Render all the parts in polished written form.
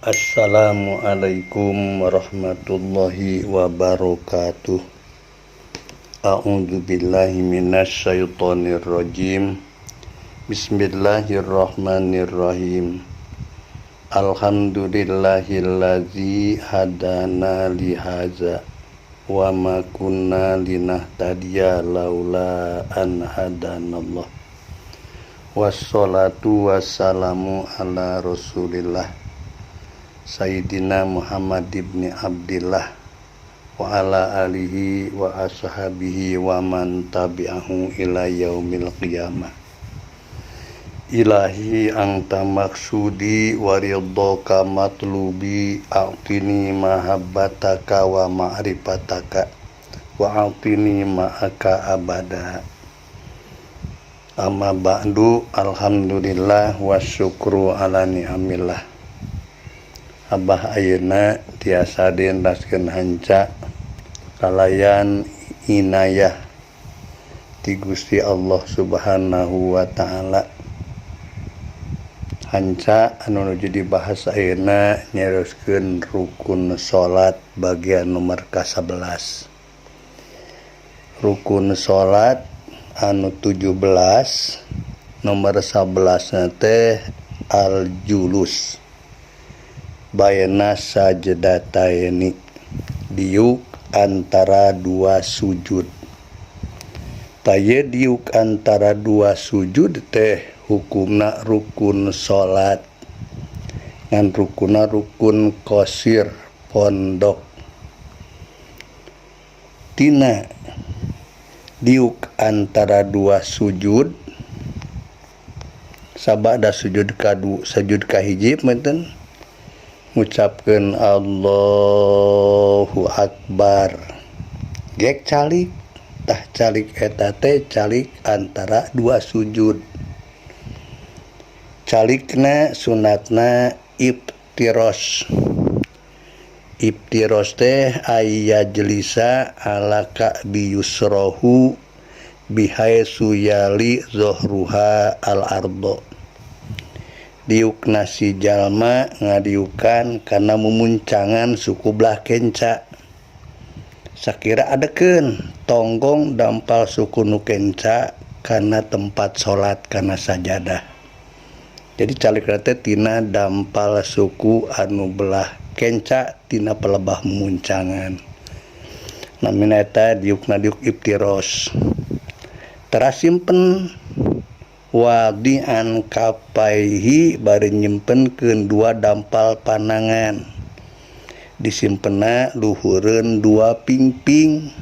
Assalamualaikum warahmatullahi wabarakatuh. A'udzu billahi minasyaitonir rajim. Bismillahirrahmanirrahim. Alhamdulillahillazi hadana li haza wa ma kunna linahtadiya laula an hadanallah. Wassalatu wassalamu ala Rasulillah Sayyidina Muhammad ibn Abdillah wa ala alihi wa ashabihi wa man tabi'ahu ila yaumil qiyamah. Ilahi anta maksudi wa ridhoka matlubi, a'tini mahabbataka wa ma'rifataka wa a'tini ma'aka abada. Amma ba'du, alhamdulillah wa syukru ala ni'amillah. Abah ayeuna tiasa dientaskeun hanca kalayan inayah ti Gusti Allah Subhanahu wa taala. Hanca anu nuju dibahas ayeuna nyarioskeun rukun salat bagian nomor ka-11. Rukun salat anu 17 nomor 11 na teh al-julus baina sajdataini, diuk antara dua sujud. Tah, diuk antara dua sujud teh hukumna rukun salat, ngan rukunna rukun qasir, pondok. Tina diuk antara dua sujud, sabada sujud kadu, sujud kahiji menten ngucapkeun Allahu Akbar, gek calik. Tah, calik eta teh calik antara dua sujud. Calikna sunatna iftiros. Iftiros teh ayyajlisa ala ka'bi yusrohu bihaitsu yali zohruha al ardo. Diukna si jalma ngadiukan kana mumuncangan suku belah kenca, sakira adekeun tonggong dampal suku nu kenca kana tempat salat, kana sajadah. Jadi calik teh tina dampal suku anu belah kenca tina pelebah mumuncangan. Namina eta diukna diuk iftiros. Teras simpen wadi'an kaffaihi, bari nyimpenkeun dua dampal panangan, disimpena luhureun dua pingping.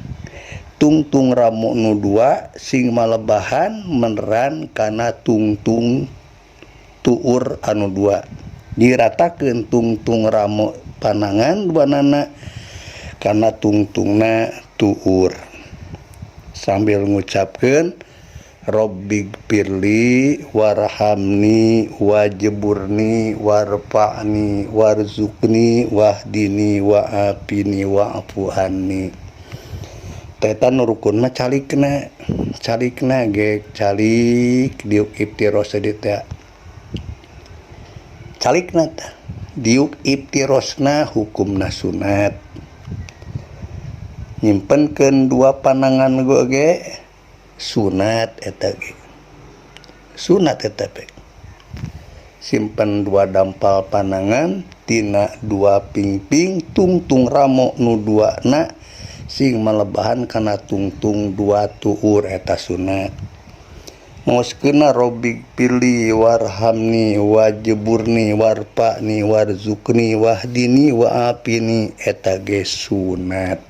Tungtung ramo nu dua sing malebahan meneran kana tungtung tuur anu dua. Diratakeun tungtung ramo panangan duanana kana tungtungna tuur sambil ngucapkeun Robbighfirli warhamni wajburni warfa'ni warzuqni wahdini wa'afini wa'fu anni. Eta nu rukun mah calikna. Calikna ge calik diuk iftiros tadi teh. Calikna tah diuk iftirosna hukumna sunat. Nyimpenkeun dua panangan ge sunat, eta ge sunat. Eta ge simpen dua dampal panangan tina dua pingping, tungtung ramo nu dua na sing malebahan kana tungtung dua tuur, eta sunat. Maoskeunna Robbighfirli warhamni wajburni warfa'ni warzuqni wahdini wa'afini, eta ge sunat.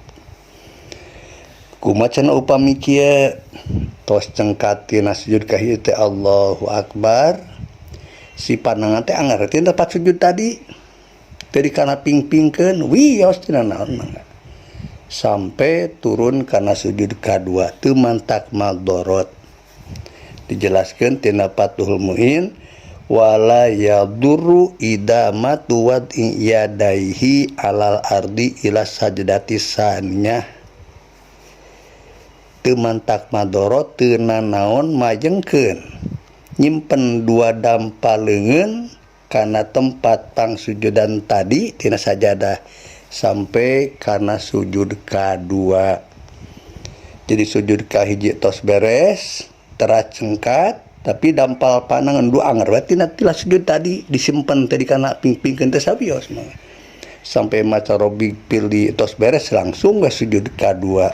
Kumaha cenah upami kieu? Tos cengkat tina sujud kahiji teh, Allahu Akbar, si panangan teh anggar tina tempat sujud tadi tadi kana ping-pingkeun, wios tina naon mangga sampai turun kana sujud kadua, teu mantak madorot. Dijelaskeun tina Fathul Muin, wala yadurru idamatu wad'i yadaihi alal ardi ila sajdati saniyah. Teu mantak madorot, teu nanaon majengkeun nyimpen dua dampal leungeun. Kana tempat pangsujudan tadi tina sajadah sampai kana sujud kadua. Jadi sujud kahiji tos beres, teras cengkat, tapi dampal panangan dua anger we tina tilas sujud tadi disimpen teh dikana pingpingkeun teh sawios mah. Sampai maca Robbighfirli tos beres langsung we sujud kadua.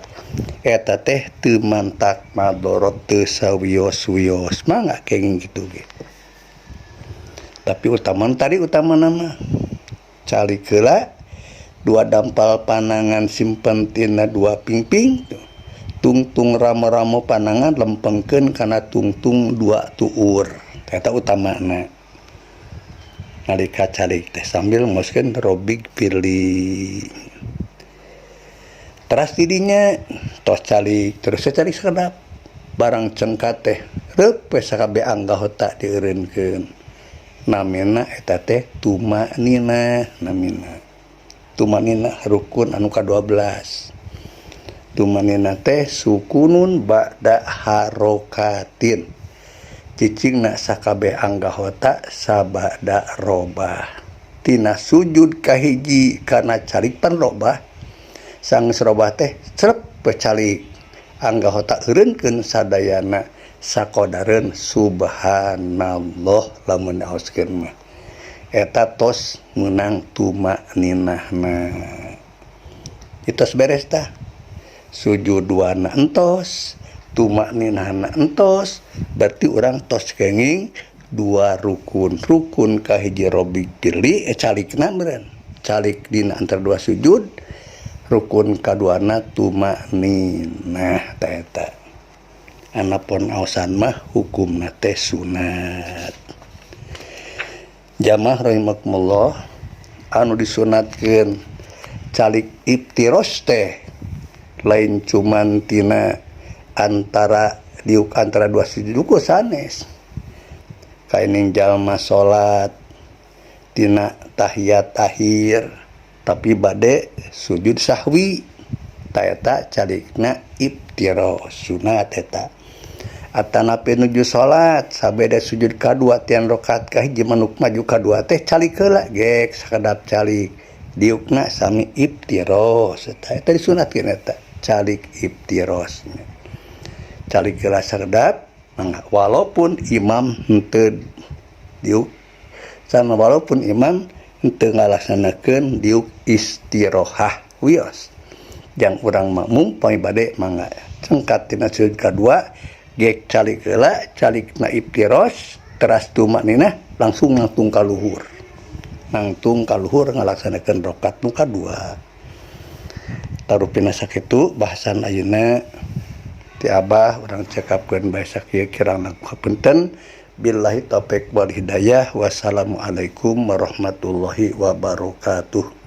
Eta teh teu mantak madorot teu sawios-wios mangga kenging kitu ge. Tapi utama tadi utama nama calik heula dua dampal panangan simpen tina dua pingping tungtung ramo-ramo panangan lempengkeun kana tungtung dua tuur eta utamana nalika calik teh sambil ngoskeun Robbighfirli teras didinya tos calik terus calik sakedap barang cengkat teh reup we sakabeh anggota dieureunkeun namina eta teh tumanina namina tumanina rukun anu ka-12. Tumanina teh sukunun ba'da harokatin cicingna sakabeh anggota sabada robah tina sujud kahiji kana calik pan robah sanggeus robah teh cerep we calik anggota eureunkeun sadayana sakodareun subhanallah lamun diaoskeun mah eta tos meunang tumaninahna itos beres tah sujud duana entos tumaninahna entos berarti urang tos kenging dua rukun rukun kahiji Robbighfirli calikna meureun calik dina antara dua sujud rukun kaduana tumaninah ta eta anapun aosan mah hukumna teh sunat. Jamaah rahimakumullah anu disunatkeun calik iftiros teh lain cuman tina antara diuk antara dua sujud ku sanes kaining jalma salat tina tahiyat akhir tapi bade sujud sahwi ta eta calikna iftiros sunat eta atanapi nuju salat sabada sujud kadua tian rakaat kahiji manuk maju kadua teh calik heula gek sakedap calik diukna sami iftiros eta eta disunatkeun eta calik iftiros calik heula sakedap mangga walaupun imam henteu diuk sama walaupun imam henteu ngalaksanakeun diuk istirohah wios jang urang makmum pami bade mangga cengkat tina sujud kadua gek calik heula calikna iftiros teras tumaninah langsung nangtung ka luhur ngalaksanakeun rakaat nu kadua tarupina sakitu bahasan ayeuna ti abah urang cekapkeun bae sakieu kirang hapunten billahi taufik wal hidayah wassalamualaikum warahmatullahi wabarakatuh.